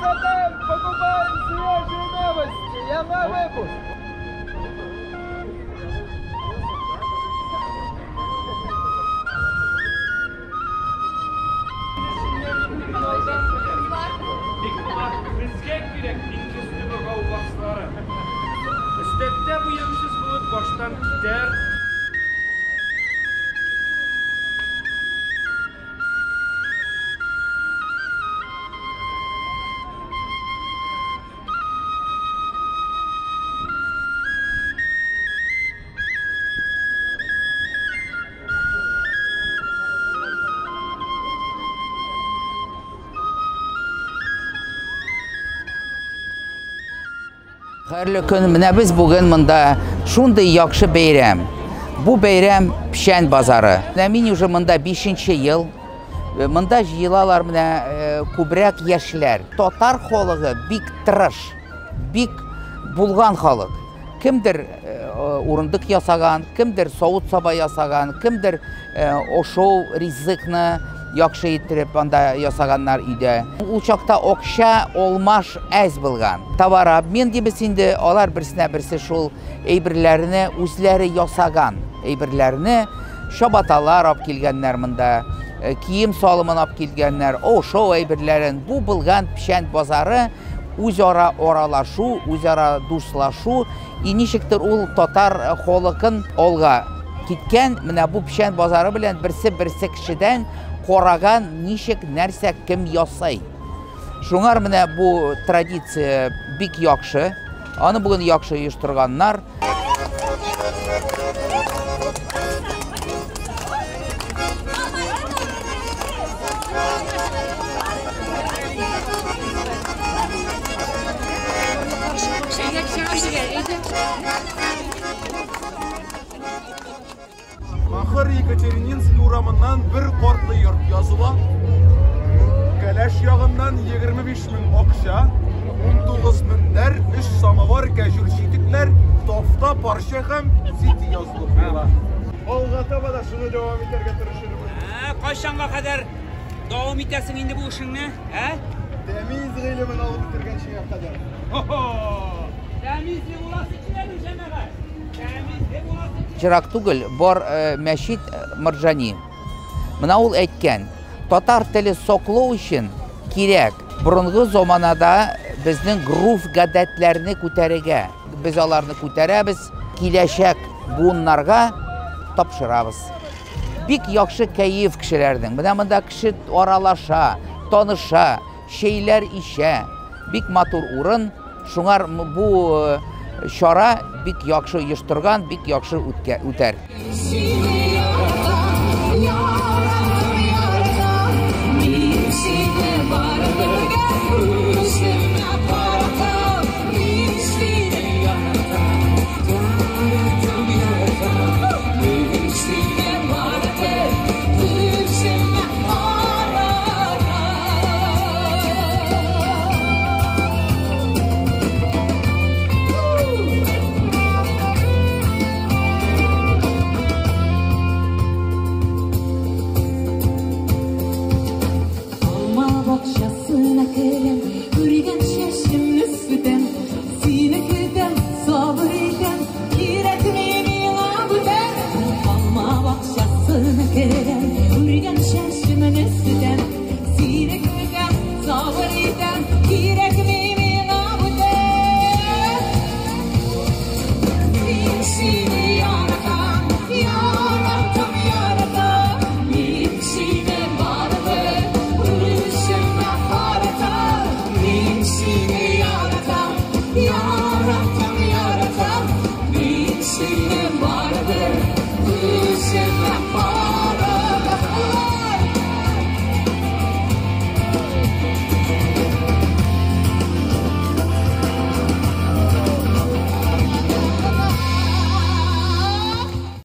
Сатам, покупаем свежие новости. Яңа выпуск. Безгә кирәк диңгез төбе гауваслары. Өстәктә бу ямьсез болыт баштан китәр. Хәерле көн. Менә без бүген монда шундый яхшы бәйрәм. Бу бәйрәм Печән базары. Менә мин уже монда 5 ел. Монда җыелалар менә күбрәк яшьләр. Татар халыгы бик тырыш, бик булган халык. Кемдер урындык ясаган, кемдер савыт-саба ясаган, кемдер ошоу ризыкны яхшы иттереп анда ясаганнар өйдә. Ул чакта акча алмаш әз булган. Товар обмен дибез инде, алар берсенә берсе шул әйберләрне үзләре ясаган әйберләрне, чабаталар алып килгәннәр монда, кием салымын алып килгәннәр, ошоу әйберләрен. Бу булган Печән базары үзара аралашу, үзара дуслашу, и ничектер ул татар халкын алга киткән. Менә бу Печән базары белән берсе-берсе кешедән караган, ничек, нәрсә, кем ясай. Шуңар менә бу традиция бик яхшы. Аны бүген яхшы оештырганнар. Ахыр Екатерининский урамыннан бер картлы йорт языла. Кәләш ягыннан 25 мең акча, 19 меңнәр, 3 самовар, кәҗүр читекләр, тафта, парча һәм сити язылып куела. Алга таба да шуны дәвам итәргә тырышырбыз. Кайчанга кадәр дәвам итәсең инде бу эшеңне, ә? Тәмиз гыйлемен алып бетергәнчегә кадәр. Хо-хо! Тәмизле буласы киләме, җәмәгать? Тәмизле буласы килә. Ерак түгел, бар мәчет Марджани. Менә ул әйткән, татар теле саклау өчен кирәк. Борынгы заманада безнең гореф-гадәтләрне күтәрергә. Без аларны күтәрәбез, киләчәк буыннарга тапшырабыз. Бик яхшы кәеф кешеләрнең. Менә монда кеше аралаша, таныша, чәйләр ичә. Бик матур урын. Шуңар бу чара бик яхшы оештырган, бик яхшы үтәр. Alma bakçasına kerem.